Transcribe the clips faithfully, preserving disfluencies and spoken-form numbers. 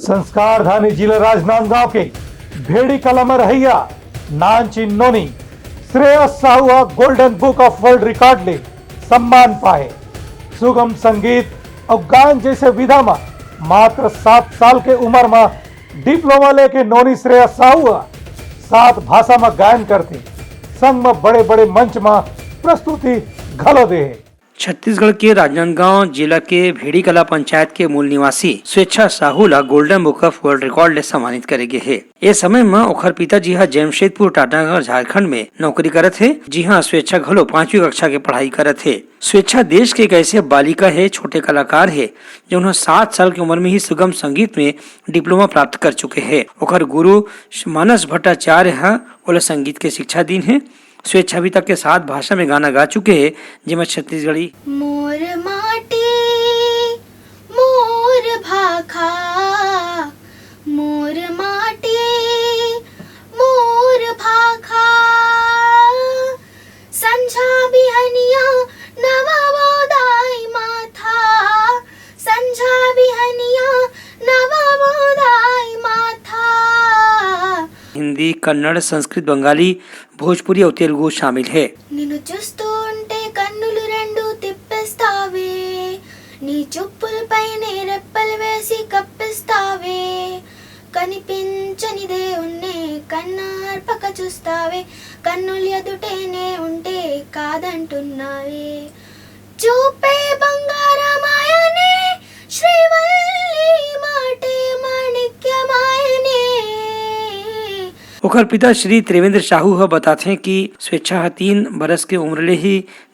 संस्कारधानी जिला राजनांदगांव के भेड़ी कला म रहइया नानचिन नोनी श्रेयस साहू ह Golden Book of World Record ले सम्मान पाए। सुगम संगीत अउ गायन जैसे विधा म मात्र सात साल के उम्र म डिप्लोमा लेके नोनी श्रेयस साहू ह सात भाषा म गायन करथे, संग म बड़े-बड़े मंच म प्रस्तुति घलो दे हे। छत्तीसगढ़ के राजनांदगांव जिला के भेड़ीकला पंचायत के मूल निवासी स्वेच्छा साहू ला Golden Book of World Record ले सम्मानित करे गे हे। ए समय म ओखर पिताजी ह जमशेदपुर टाटानगर झारखंड में नौकरी करत हे, जिहां स्वेच्छा घलो पांचवी कक्षा के पढ़ाई करत हे। स्वेच्छा देश के एक ऐसे बालिका हे, छोटे कलाकार हे, जउन ह सात साल के उम्र में ही सुगम संगीत में डिप्लोमा प्राप्त कर चुके हे। ओखर गुरु मानस भट्टाचार्य ह ओला संगीत के शिक्षा दीन हे। स्वेच्छा अभी तक के सात भाषा में गाना गा चुके हे, जेमा छत्तीसगढ़ी मोर माटी, मोर भाखा, मोर माटी, मोर भाखा। संझा बिहनिया नवा बोदाई माथा, संझा बिहनिया नवा बोदाई माथा। हिंदी, कन्नड़, संस्कृत, बंगाली, भोजपुरी अउ तेलुगु शामिल हे। నిన్ను చూస్తుంటే కన్నులు రెండు తిప్పేస్తావే, నీ చూపుల పైనే రెప్పలు వేసి కప్పిస్తావే, కనిపించని దేవుణ్ణే కన్నార్పక చూస్తావే, కన్నులు ఎదుటేనే ఉంటే కాదంటున్నావే, చూపే బంగారమాయనే, శ్రీవల్లి మాటే మాణిక్యమాయనే। ओखर पिता श्री त्रिवेंद्र साहू ह बताथे कि स्वेच्छा ह तीन बरस के उम्र ले ही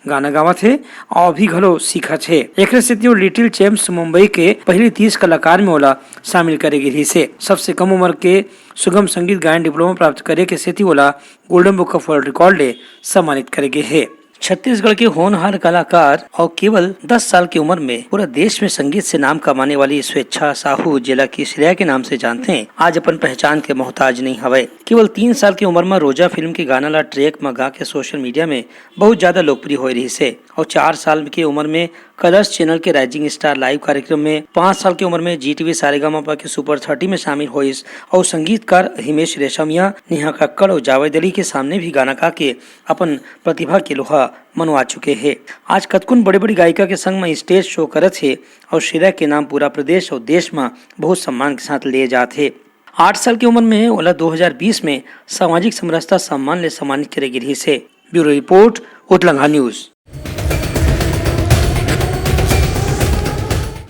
गाना गावत हे अउ अभी घलो सीखत हे। एकरे सेती वो लिटिल चैंप्स मुंबई के पहली तीस कलाकार में ओला शामिल करे गे रिहिस हे। सबसे कम उम्र के सुगम संगीत गायन डिप्लोमा प्राप्त करे के सेती ओला Golden Book of World Record ले सम्मानित करे गे हे। छत्तीसगढ़ के होनहार कलाकार अउ केवल दस साल के उम्र में पूरा देश में संगीत से नाम कमाने वाली स्वेच्छा साहू, जेला कि श्रेया के नाम से जानथे, आज अपन पहचान के मोहताज नहीं हवय। केवल तीन साल के उम्र में रोजा फिल्म के गाना ला ट्रैक में गा के सोशल मीडिया में बहुत ज्यादा लोकप्रिय होए रहिस हे। अउ चार साल के उम्र में कलर्स चैनल के राइजिंग स्टार लाइव कार्यक्रम में, पाँच साल के उम्र में जी टीवी सारेगामापा के सुपर थर्टी में शामिल होइस अउ संगीतकार हिमेश रेशमिया, नेहा कक्कड़ अउ जावेद अली के सामने भी गाना गा के अपन प्रतिभा के लोहा मनवा चुके हे। आज कतकुन बड़े-बड़े गायिका के संग म स्टेज शो करत हे अउ श्रेया के नाम पूरा प्रदेश अउ देश म बहुत सम्मान के साथ ले जात हे। आठ साल के उम्र में ओला दो हज़ार बीस में सामाजिक समरसता सम्मान ले सम्मानित करे गे रिहिस हे। ब्यूरो रिपोर्ट, उतलंघा न्यूज।